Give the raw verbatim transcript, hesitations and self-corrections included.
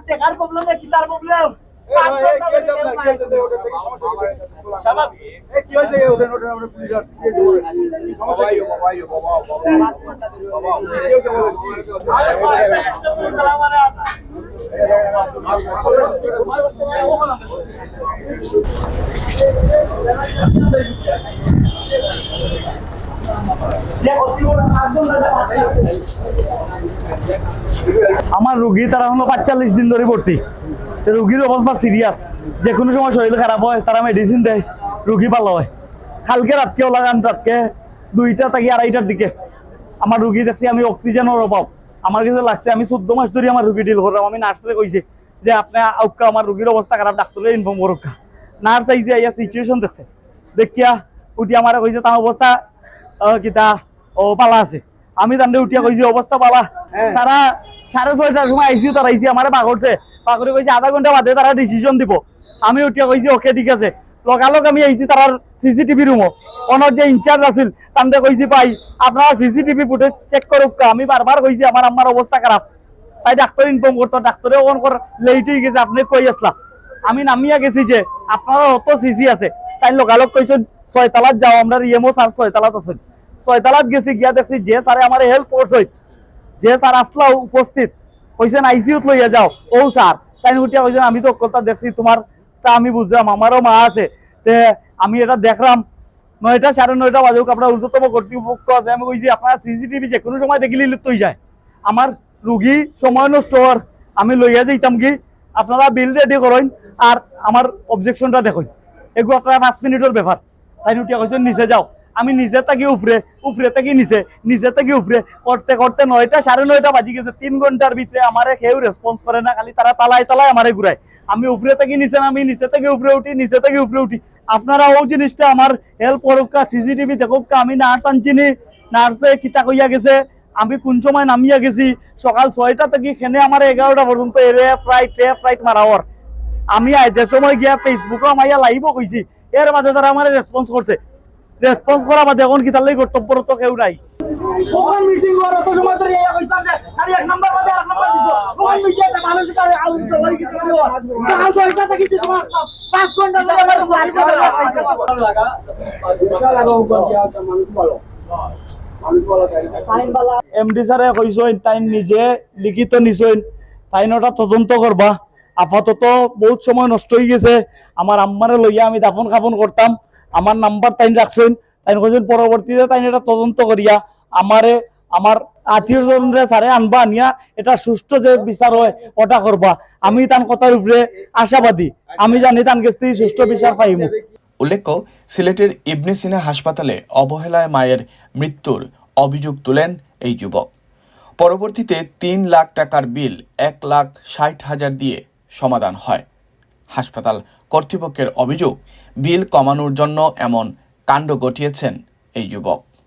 টেকার প্রবলেম না, কিতার প্রবলেম? স্বাভাবিক। আমার রুগী তারা হলো পাঁচচল্লিশ দিন ধরে ভর্তি। তো রুগীর অবস্থা সিরিয়াস, যে কোনো সময় শরীর খারাপ হয়, তারা মেডিসিন দেয়, রুগী ভালো হয়। কালকে রাতকে ওলা গান রাতকে দুইটা থাকি আড়াইটার দিকে আমার রুগী দেখছি আমি অক্সিজেনের অভাব। আমার কাছে লাগছে আমি চোদ্দ মাস ধরে আমার রুগী ডিল করলাম। আমি নার্সরে কইছি যে আপনি আউক্কা, আমার রুগীর অবস্থা খারাপ, ডাক্তারে ইনফর্ম করুক্কা। নার্স আইছে, আইয়া সিচুয়েশন দেখছে, দেখিয়া উঠি আমারে কইছে তার অবস্থা আহ, কিতা ও বালা আছে। আমি তানরে উঠিয়া কইছি অবস্থা বালা। তারা সাড়ে ছয়টার সময় আইসিইউ তারা আইসি আমারে বাগরছে, বাগরে কইছে আধা ঘন্টা বাদে তারা ডিসিশন দিব। আমি উঠিয়া কইছি ওকে ঠিক আছে। লগালগ আমি আইছি তারার সিসিটিভি রুমও। ওনার যে ইনচার্জ আছিল তানরে কইছি ভাই আপনারা সিসিটিভি ফুটেজ চেক করুক্কা। আমি বারবার কইছি আমার আম্মার অবস্থা খারাপ, তাই ডাক্তার ইনফর্ম করতো, ডাক্তারে ওখান কর লেট হয়ে গেছে, আপনি কই আসলা? আমি নামিয়া গেছি যে আপনারা অত সিসি আছে, তাই লগালগ কইছেন ছয়তলাত যাও, আমরা ইএমও স্যার ছয়তলাত আছেন। ছয়তলাত গেছি, গিয়া দেখছি যে স্যারে আমার হেল্প করছে, যে স্যার আসলা উপস্থিত, কইছেন আইসিইউত লইয়া যাও। ও স্যার, তাই উঠিয়া কইছেন আমি তো অকলতা দেখছি, তোমার তা আমি বুঝলাম, আমারও মা আছে, তে আমি এটা দেখলাম। নয়টা সাড়ে নয়টা বাজে হোক, আপনার ঊর্ধ্বতম কর্তৃপক্ষ আছে, আমি কইছি আপনারা সিসিটিভি যে কোনো সময় দেখিলে লিপ্ত হয়ে যায়। আমার রুগী সময় নষ্ট হওয়ার, আমি লইয়া যাইতাম কি, আপনারা বিল রেডি করেন আর আমার অবজেকশনটা দেখেন, এগু আপনারা পাঁচ মিনিটের ব্যাপার। তাই উঠিয়া কইছেন নিচে যাও, আমি নিচে থাকি উপরে, উপরে থাকি নিচে, নিচে থাকি উপরে করতে করতে নয়টা সাড়ে নয়টা বাজি গেছে। তিন ঘন্টার ভিতরে আমারে কেউ রেসপন্স করে না, খালি তারা তালায় তালায় আমারে ঘুরায়। আমি উপরে থাকি নিচে নামি, নিচে থাকি উপরে উঠি, নিচে থাকি উপরে উঠি। আপনারা ওই জিনিসটা আমার হেল্প করুক্কা, সিসিটিভি দেখুক্কা। আমি নার্স আনছি নি, নার্সে কিতা কইয়া গেছে, আমি কোন সময় নামিয়া গেছি, সকাল ছয়টা থাকি খেনে আমার এগারোটা পর্যন্ত এরে ফ্রাইট রে ফ্রাইট মারা ওর। আমি আই যে সময় গিয়া ফেসবুকে আমাইয়া লাইভও কইছি, এর মাঝে তারা আমার রেসপন্স করছে। রেসপন্স করা বাদে এখন কিতার লাগি কর্তব্যরত কেউ নাই। কখন মিটিং হওয়ার অত সময় ধরে এই কইতাম যে খালি এক নাম্বার বাদে এক নাম্বার দিছো। কখন মিডিয়াতে মানুষ কারে আউট তো লাগি কি করে? সকাল ছয়টা থাকি যে সময় পাঁচ ঘন্টা ধরে আমার ক্লাস করে রাখছে। এমডি স্যারে কইছইন, তাই নিজে লিখিত নিছইন, তাই ওটা তদন্ত করবা। আপাতত বহুত সময় নষ্ট হয়ে গেছে। আমার আম্মারে লইয়া আমি দাফন কাফন করতাম, আমার নাম্বার তাইন রাখছইন। তাইন কইছইন পরবর্তীতে তাইন এটা তদন্ত করিয়া আমারে, আমার আত্মীয় স্বজনরে স্যারে আনবা, আনিয়া এটা সুষ্ঠু যে বিচার হয় ওটা করবা। আমি তান কথার উপরে আশাবাদী, আমি জানি তান কাছ থেকে সুষ্ঠু বিচার পাইমু। উল্লেখ্য, সিলেটের ইবনে সিনা হাসপাতালে অবহেলায় মায়ের মৃত্যুর অভিযোগ তুলেন এই যুবক। পরবর্তীতে তিন লাখ টাকার বিল এক লাখ ষাট হাজার দিয়ে সমাধান হয়। হাসপাতাল কর্তৃপক্ষের অভিযোগ, বিল কমানোর জন্য এমন কাণ্ড ঘটিয়েছেন এই যুবক।